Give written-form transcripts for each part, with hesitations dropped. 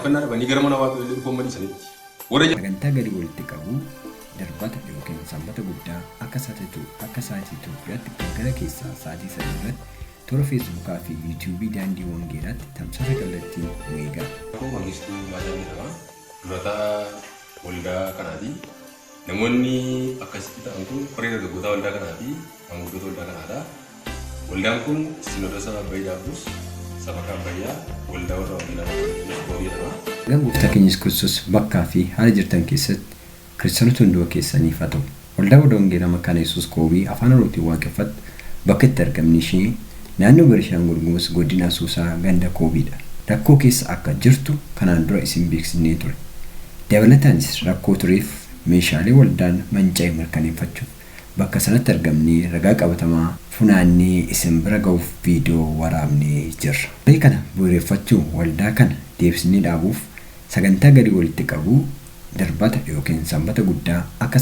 Waaqeffannaa dhabanii gara mana Waaqayyoo dhufuu amma dhiisanitti. Warra Sagantaa galii walitti qabuu Darbata ykn Sanbata Guddaa akka akka sa'aatii Itoophiyaatti galgala keessaa sa'aatii 3:00 irratti toora Feesbuukaa fi Yuutiyuubii Daandii Wangeelaatti tamsaasa kallattiin nu eegaa. Koo Mangistuu Baacaan jedhama. Dura ta'aa waldaa kanaati. Namoonni akkasitti ta'an kun koree dargaggootaa waldaa kanaa fi maanguddoota waldaa kanaadha. Waldaan kun Sinodosa Abbayii Dhaabbus, Sabakaa Abbayyaa, Waldaa Warra Wangeelaa Makaana Yesuus Boorii jedhama. Nagaan Gooftaa keenya Yesuus Kiristoos bakkaa fi haala jirtan keessatti Kiristaanota hunduma keessaniif haa ta'u. Waldaa Warra Wangeelaa Makaana Yesuus Koobii Afaan Oromootiin waaqeffattu bakka itti argamni ishee naannoo Benishaangul Gumuz Godina Asoosaa ganda Koobiidha. Rakkoo keessa akka jirtu kanaan dura isin beeksisnee ture. Dabalataanis rakkoo tureef meeshaalee waldaan manca'e mirkaneeffachuuf bakka sanatti argamnee ragaa qabatamaa funaannee isin bira ga'uuf viidiyoo waraabnee jirra. Marii kana bu'uureffachuun waldaa kana deebisnee dhaabuuf sagantaa galii walitti qabuu Darbata ykn Sanbata Guddaa akka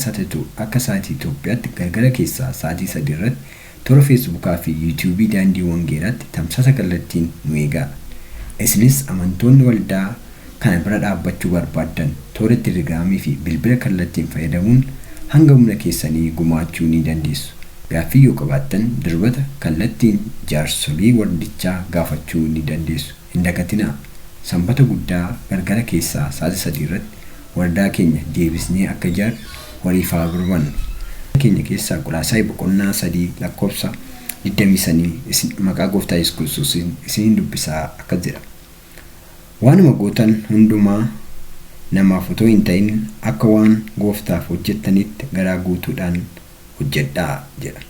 akka sa'aatii Itoophiyaatti galgala keessaa sa'aatii 3:00 irratti toora Feesbuukaa fi Yuutiyuubii Daandii Wangeelaatti tamsaasa kallattiin nu eegaa. Isinis amantoonni waldaa kana bira dhaabbachuu barbaaddan toora Telegiraamii fi bilbila kallattiin fayyadamuun hanga humna keessanii gumaachuu ni dandeessu. Gaaffii yoo qabaattan Dirbata kallattiin jaarsolii waldichaa gaafachuu ni dandeessu. Hin dagatinaa! Sanbata Guddaa galgala keessaa sa'aatii 3:00 irratti waldaa keenya deebisnee akka ijaarru waliif haa birmannu. Keenya keessaa Qolaasaay boqonnaa 3 lakkoofsa 23 isin maqaa Gooftaa Yesuus Kiristoosiin isiniin dubbisaa akkas jedha. Waanuma gootan hundumaa namaaf otoo hin ta'in akka waan Gooftaaf hojjettaniitti garaa guutuudhaan hojjedhaa jedha.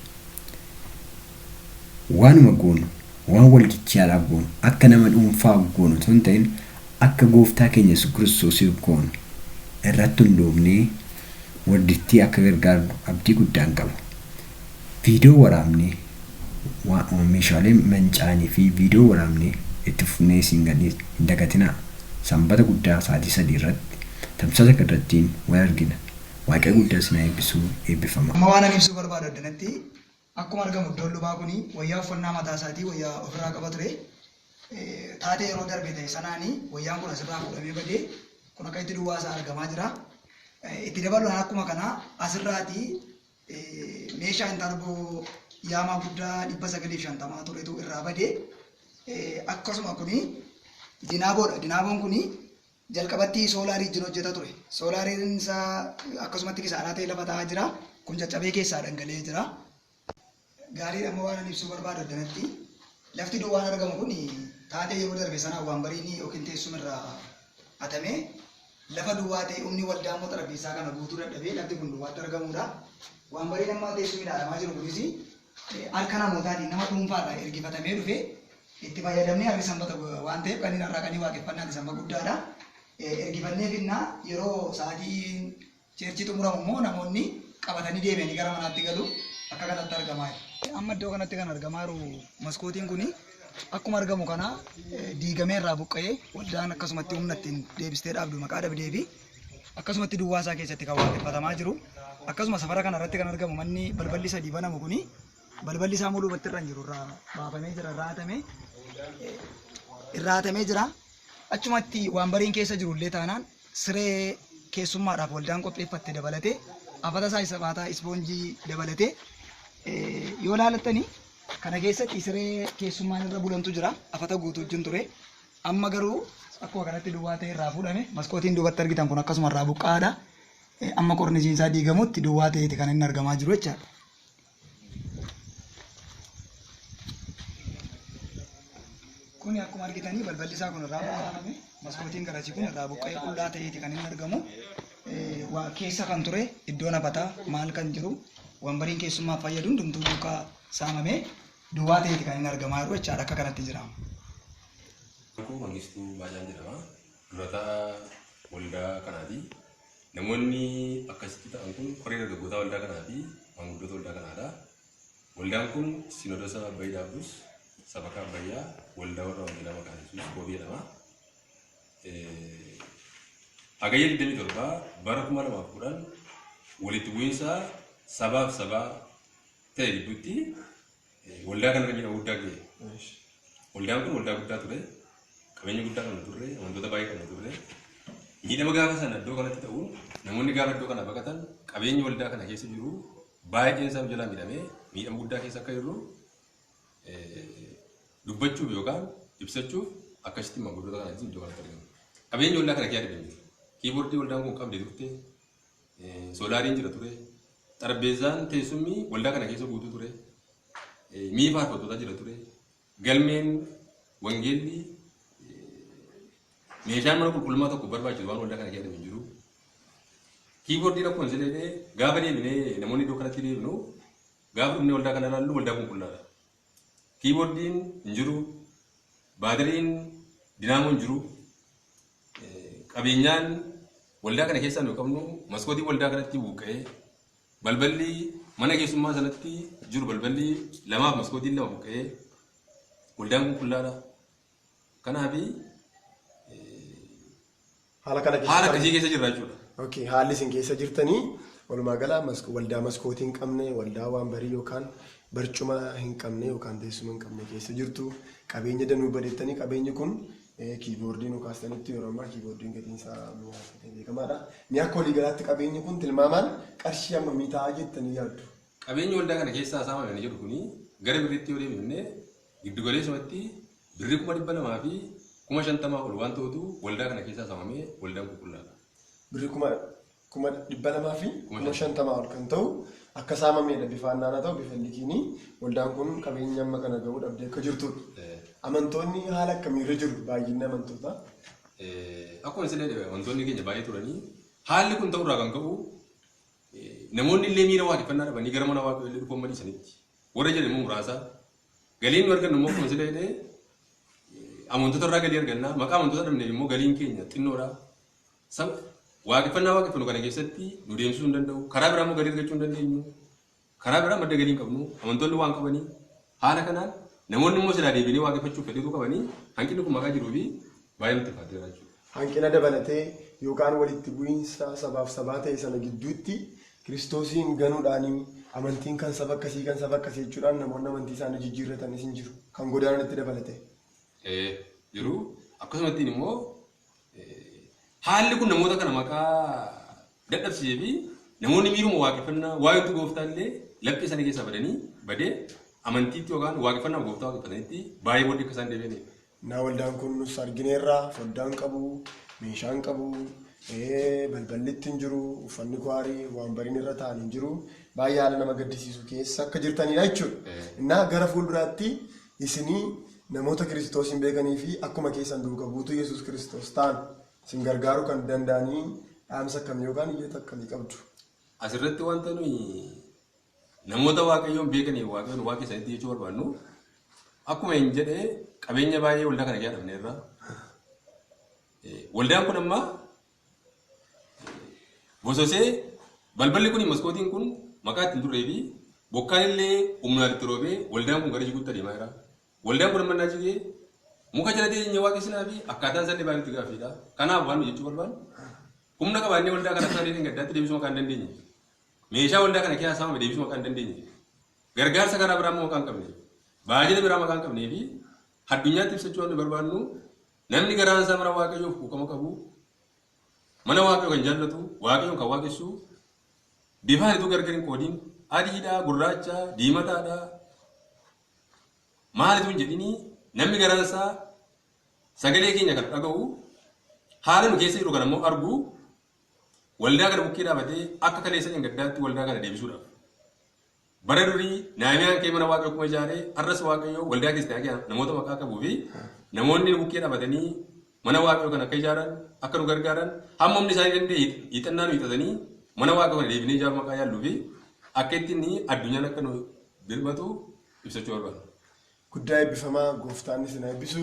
Waanuma goonu, waan waldichaadhaaf goonu, akka nama dhuunfaa goonu otoo hin ta'in akka Gooftaa keenya Yesuus Kiristoosiif goonu irratti hundoofnee waldittii akka gargaarru abdii guddaan qaba. Viidiyoo waraabnee meeshaalee manca'anii fi viidiyoo waraabnee itti fufnee isin gadhiisna. Hin dagatinaa! Sanbata guddaa sa'aatii 3:00 irratti tamsaasa kallattiin wal argina. Waaqayyo guddaa isin haa eebbisu. Eebbifamaa! Amma waanan ibsuu barbaadu addanatti akkuma argamu iddoon lubaa kuni wayyaa uffannaa mataa isaatii wayyaa ofirraa qaba ture. Taatee yeroo darbe ta'e sanaani wayyaan kun asirraa fuudhamee badee kun akka itti duwwaa isaa argamaa jira. Itti dabaluudhaan akkuma kana asirraati meeshaa intaarboo yaamaa guddaa 950 turetu irraa bade. Akkasuma kuni dinaaboodha. Dinaaboon kuni jalqabatti soolaarii wajjin hojjeta ture. Soolaariin isaa akkasumatti kisaaraa ta'ee lafa taa'aa jira. Kun caccabee keessaa dhangala'ee jira. Gaariidha amma waan ani ibsuu barbaadu addanatti lafti duwwaan argamu kun taatee yeroo darbe sanaan waanbariin yookiin teessuma irraa hatamee lafa duwwaa ta'e humni waldaa immoo xarapheessaa kana guutuu dadhabee lafti kun duwwaatti argamuudha. Waanbariin amma teessumni ilaalamaa jiru kunis harka namootaatiin nama dhuunfaarraa ergifatamee dhufe itti fayyadamnee harri sanbata waan ta'eef qaniin har'aa qanii waaqeffannaati sanba guddaadha. Ergifannee finnaa yeroo sa'aatii Cheerchii xumuramu immoo namoonni qabatanii deebi'anii gara manaatti galu. Akka kanatti argamaa jira. Amma iddoo kanatti kan argamaa jiru maskootiin kun akkuma argamu kana diigamee irraa buqqa'ee waldaan akkasumatti humna ittiin deebistee dhaabdu maqaa dhabdee fi akkasumatti duwwaa isaa keessatti kan waaqeffatamaa jiru. Akkasuma safara kana irratti kan argamu manni balballi sadii banamu kuni balballi isaa mul'umatti irra hin jiru irraa baafamee jira irraa hatamee irraa hatamee jira. Achumatti waanbariin keessa jiru illee taanaan siree keessummaadhaaf waldaan qopheeffatte dabalatee afata isaa isa baataa ispoonjii dabalatee yoo ilaalattani kana keessatti siree keessummaan irra bulantu jira afata guutuu wajjin ture amma garuu akkuma kanatti duwwaa ta'e irraa fuudhame maskootiin duubatti argitan kun akkasuma irraa buqqaadha amma qornisiin isaa diigamutti duwwaa ta'eeti kan inni argamaa jiru jechaadha. Kuni akkuma argitanii balballi isaa kun irraa buqqaafame maskootiin garasii kun irraa buqqa'ee qullaa ta'eeti kan inni argamu. Waa keessa kan ture iddoo nafataa maal kan jiru wanbariin keessummaaf fayyadu hundumtuu duukaa saamamee duwwaa ta'eeti kan inni argamaa jiru jechaadha akka kanatti jira. Koo Mangistuu Baacaan jedhama. Dura ta'aa waldaa kanaati. Namoonni akkasitti ta'an kun koree dargaggootaa waldaa kanaa fi maanguddoota waldaa kanaadha. Waldaan kun Sinodosa Abbayii Dhaabbus, Sabakaa Abbayyaa, Waldaa Warra Wangeelaa Makaana Yesuus Koobii jedhama. Hagayya 27 bara 2010 walitti bu'iinsa sabaaf sabaa ta'e gidduutti waldaa kanarra miidhama guddaa ga'e. Waldaan kun waldaa guddaa ture. Qabeenya guddaa qabna turre, amantoota baay'ee qabna turre. Miidhama gaafa sana iddoo kanatti ta'uun namoonni gaafa iddoo kana baqatan qabeenyi waldaa kana keessa jiru baay'een isaa jalaa miidhamee miidhama guddaa keessa akka jirru dubbachuuf yookaan ibsachuuf akkasitti maanguddoota kana iddoo kanatti argamu. Qabeenyi waldaa kana keessa jiru. Kiiboordii waldaan kun qabde turte, soolaariin jira ture, xarbeezaan teessumni waldaa kana keessa guutuu ture, mi'i faarfattootaa jira ture, galmeen wangeelli meeshaan mana qulqullummaa tokko barbaachisu waan waldaa kana keessa hin jiru. Kiiboordiin akkuma isin gaafa deebinee namoonni iddoo kanatti deebinu gaafa dhufnee waldaa kana ilaallu waldaa qulqullaadha. Kiiboordiin hin jiru, baatiriin dinaamoon hin jiru, qabeenyaan waldaa kana keessaa nuyi qabnu maskootii waldaa kanatti buqqa'ee balballi mana keessummaa sanatti jiru balballi lamaaf maskootiin lama buqqa'ee waldaan qulqullaadha. Kanaafi Haala kana haala akkasii keessa jirra jechuudha. Okay, haalli isin keessa jirtanii walumaa gala waldaa maskootii hin qabne, waldaa waan barii yookaan barcuma hin qabne yookaan teessuma hin qabne keessa jirtu. Qabeenya danuu badeettanii qabeenyi kun kiiboordii nu kaastanitti yeroo ammaa kiiboordiin gatiin isaa mi'aa ta'e beekamaadha. Mi'a akka waliigalaatti qabeenyi kun tilmaamaan qarshii hammamii ta'a jettanii yaaddu? Qabeenyi waldaa kana keessaa saamame jedhu kuni gara birriitti yoo deebifne giddu galeessumatti birrii 250,000 ol waan ta'utu waldaa kana keessaa saamamee waldaan qulqullaadha. Birrii 250,000 ol kan ta'u akka saamamedha bifaan naannaa ta'u bifa likiinii waldaan kun qabeenya amma kana ga'uu dhabdee akka jirtudha. Amantoonni haala akkamiirra jiru baay'inni amantootaa? Akkuma isin jedhe amantoonni keenya baay'ee turanii haalli kun ta'urraa kan ka'u namoonni illee miira waaqeffannaa dhabanii gara mana waaqayyoo illee dhufan dhiisanitti warra jedhan immoo muraasa galiin nu argannu immoo akkuma isin jedhe amantoota irraa galii arganna maqaa amantoota dhabneef immoo galiin keenya xinnoodha. Waaqeffannaa waaqeffannu kana keessatti nu deemsisuu hin danda'u. Karaa biraa immoo galii argachuu hin dandeenyu. Karaa biraa madda galii hin qabnu. Amantoonni waan qabanii haala kanaan namoonni immoo silaa deebiinee waaqeffachuuf fedhiitu qabanii hanqinni kun maqaa jiruu fi baay'ee nutti ulfaateera jechuudha. Hanqina dabalatee yookaan walitti bu'iinsa sabaaf sabaa ta'e sana gidduutti Kiristoosiin ganuudhaanii amantiin kan saba akkasii kan saba akkasii jechuudhaan namoonni amantii isaanii jijjiirratanis hin jiru. Kan godaananitti dabalatee. Jiru akkasumattiin immoo haalli kun namoota kana maqaa dadhabsiisee fi namoonni miiruma waaqeffannaa waa'ee gooftaa illee laphee isaanii keessaa badanii badee amantiitti yookaan waaqeffannaa gooftaa waaqeffatanitti baay'ee booddee akka isaan deebi'anidha. Naa waldaan kun nus argineerra foddaan qabu, meeshaan qabu, balballi ittiin jiru, uffanni kwaarii waan bariin irra taa'an hin jiru. Baay'ee haala nama gaddisiisu keessa akka jirtanidha jechuudha. Innaa gara fuulduraatti isinii namoota Kiristoos hin beekanii fi akkuma keessan duuka buutuu Yesuus Kiristoos ta'an isin gargaaruu kan danda'anii dhaamsa akkamii yookaan iyyata akkamii qabdu? Asirratti wanta nuyi namoota waaqayyoon beekanii waaqayyoon waaqa isaaniitti jechuu barbaannu akkuma hin jedhee qabeenya baay'ee waldaa kana keessa dhabneerra. Waldaan kun amma bososee balballi kun maskootiin kun maqaa ittiin turree fi bokkaan illee humnaan itti roobee waldaan kun gara jiguutti adeemaa jira. Waldaan kun amma jigee muka jala teenye waaqessinaa fi akkaataan isaallee baay'ee nutti gaaffiidha. Kanaaf waan nuyi jechuu barbaannu humna qabaannee waldaa kana akka adeemsa gaddaatti deebisuu maqaa hin dandeenye. Meeshaa waldaa kana keessaa saamame deebisuu maqaa hin dandeenye. Gargaarsa karaa biraa immoo maqaa hin qabne. Baajata biraa maqaa hin qabnee fi addunyaatti ibsachuu waan nu barbaannu namni garaan isaa mana waaqayyoof quuqama qabu mana waaqayyoo kan jaallatu waaqayyoon kan waaqessu bifaan ituu gargar hin qoodiin adiidha gurraacha diimataadha maalitu hin jedhini namni garaan isaa sagalee keenya kan dhaga'u haala nu keessa jiru kan ammoo argu waldaa kana bukkee dhaabatee akka kaleessa hin gaddaatti waldaa kana deebisuudhaaf. Bara durii Naamiyaan kee mana waaqayyoo akkuma ijaaree har'as waaqayyoo waldaa kiristaanaa keessa namoota maqaa qabuu fi namoonni bukkee dhaabatanii mana waaqayyoo kana akka ijaaran akka nu gargaaran hamma humni isaanii danda'e hiixannaa nu hiixatanii mana waaqayyoo kana deebinee ijaaruu maqaa yaalluu fi akka ittiin addunyaan akka nu birmatu ibsachuu barbaada. Guddaa eebbifamaa gooftaan isin haa eebbisu.